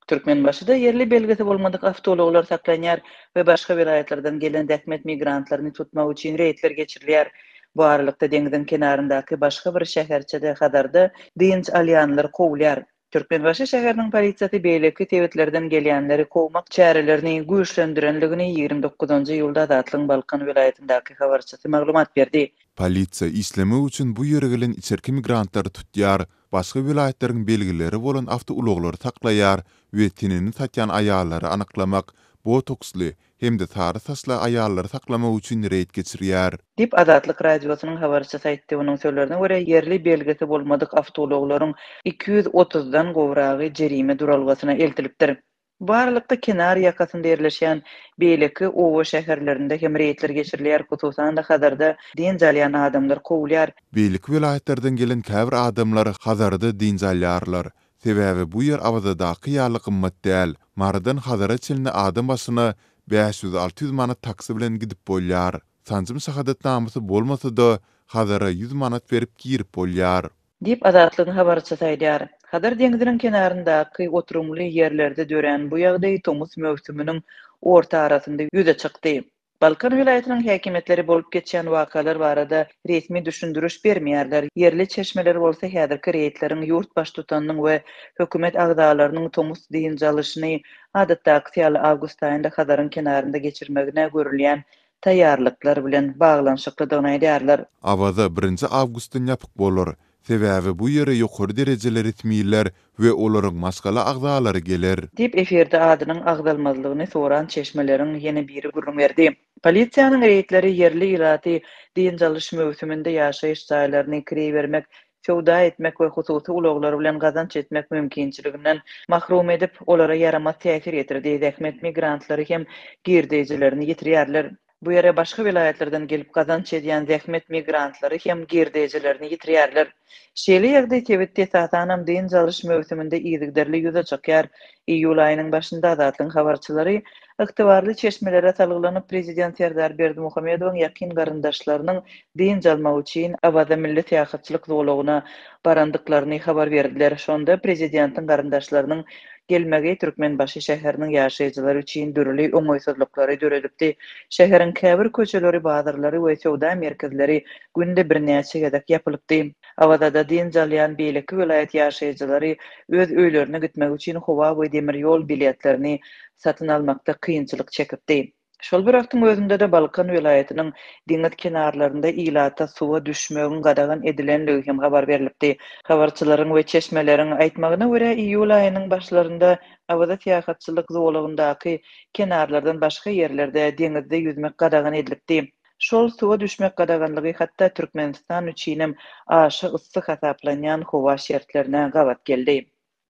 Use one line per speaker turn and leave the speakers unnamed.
Türkmenbaşyda ýerli belgisi bolmadyk awtoulaglar saklanýar we başga welaýatlardan gelen zähmet migrantlaryny tutmak üçin reýdler geçirilýär. Bu aralykda, deňziň kenaryndaky başga bir şäherçede, Hazarda dynç alýanlar kowulýar. Türkmenbaşy şäheriniň polisiýasy beýleki sebitlerden gelýänleri kowmak çärelerini güýçlendirenligini 29 iýulda Azatlygyň Balkan welaýatyndaky habarçysy maglumat berdi.
Polisiýa işlemek üçin bu ýere gelen içerki migrantlary tutýar, başga welaýatlaryň belgileri bolan awtoulaglary saklaýar we tenini satýan aýallary anyklamak, botoksly hem-de sary saçly aýallary saklamak üçin reýd geçirýär.
Diýip, Azatlyk Radiosynyň habarçysy aýtdy. Onuň sözlerine görä, ýerli belgisi bolmadyk awtoulaglaryň 230 dan gowragy jerime duralgasyna eltilipdir. Bu aralykda, kenar ýakasynda ýerleşýän beýleki oba-şäherlerinde hem reýdler geçirilýär, hususan-da, Hazarda dynç alýan adamlar kowulýar.
Beýleki welaýatlardan gelen käbir adamlar Hazarda dynç alýarlar. Sebäbi bu ýer Awazadaky ýaly gymmat däl. Marydan Hazara çenli adam başyna 500-600 manat taksi bilen gidip bolýar. Sanjym şahadatnamasy bolmasa-da, Hazara 100 manat berip girip bolýar.
Diýip, Azatlygyň habarçysy aýdýar. Hazar deňziniň kenaryndaky oturymly ýerlerde dörän bu ýagdaý tomus möwsüminiň orta arasynda ýüze çykdy. Balkan welaýatynyň häkimiýetleri bolup geçýän wakalar barada resmi düşündiriş bermeýärler, ýerli çeşmeler bolsa häzirki reýdleriň ýurt baştutanynyň we hökümet agzalarynyň tomus dynç alyşyny adatdakysy ýaly awgust aýynda Hazaryň kenarynda geçirmegine görülýän taýýarlyklar bilen baglanyşyklydygyny aýdýarlar.
Awaza birinji awgustdan ýapyk bolar. Sebäbi bu ýere ýokary derejeli resmiler we olaryň maşgala agzalary geler.
Diýip, efirde adynyň agzalmazlygyny soran çeşmeleriň ýene biri gürrüň berdi. Polisiýanyň reýdleri ýerli ilaty dynç alyş möwsüminde ýaşaýyş jaýlaryny kireý bermek, söwda etmek we hususy ulaglar bilen gazanç etmek mümkinçiliginden mahrum edip, olara ýaramaz täsir ýetirdi, zähmet migrantlary hem girdeýjilerini ýitirýärler. Bu ýere başga welaýatlardan gelip gazanç edýän zähmet migrantlary hem girdejilerini ýitirýärler. Şeýle ýagdaý sebitde esasanam dynç alyş möwsüminde yzygiderli ýüze çykýar. Iýul aýynyň başynda Azatlygyň habarçylary ygtybarly çeşmelere salgylanyp, prezident Serdar Berdimuhamedowyň ýakyn garyndaşlarynyň dynç almak üçin Awaza milli syýahatçylyk zolagyna barandyklaryny habar berdiler. Şonda prezidentiň garyndaşlarynyň gelmegi Türkmenbaşy şäheriniň ýaşaýjylary üçin dürli oňaýsyzlyklary döredipdi. Şäheriň käbir köçeleri, bazarlary we söwda merkezleri günde birnäçe gezek ýapylypdy. Awazada dynç alýan beýleki welaýat ýaşaýjylary öz öýlerine gitmek üçin howa we demir ýol biletlerini satyn almakda kynçylyk çekipdi. Şol bir wagtyň özünde-de Balkan welaýatynyň deňiz kenarlarynda ilata suwa düşmegiň gadagan edilenligi hem habar berlipdi. Habarçylaryň we çeşmeleriň aýtmagyna görä, iýul aýynyň başlarynda Awaza syýahatçylyk zolagyndaky kenarlardan başga ýerlerde deňizde ýüzmek gadagan edilipdi. Şol suwa düşmek gadaganlygy hatda Türkmenistan üçinem aşa yssy hasaplanýan howa şertlerine gabat geldi.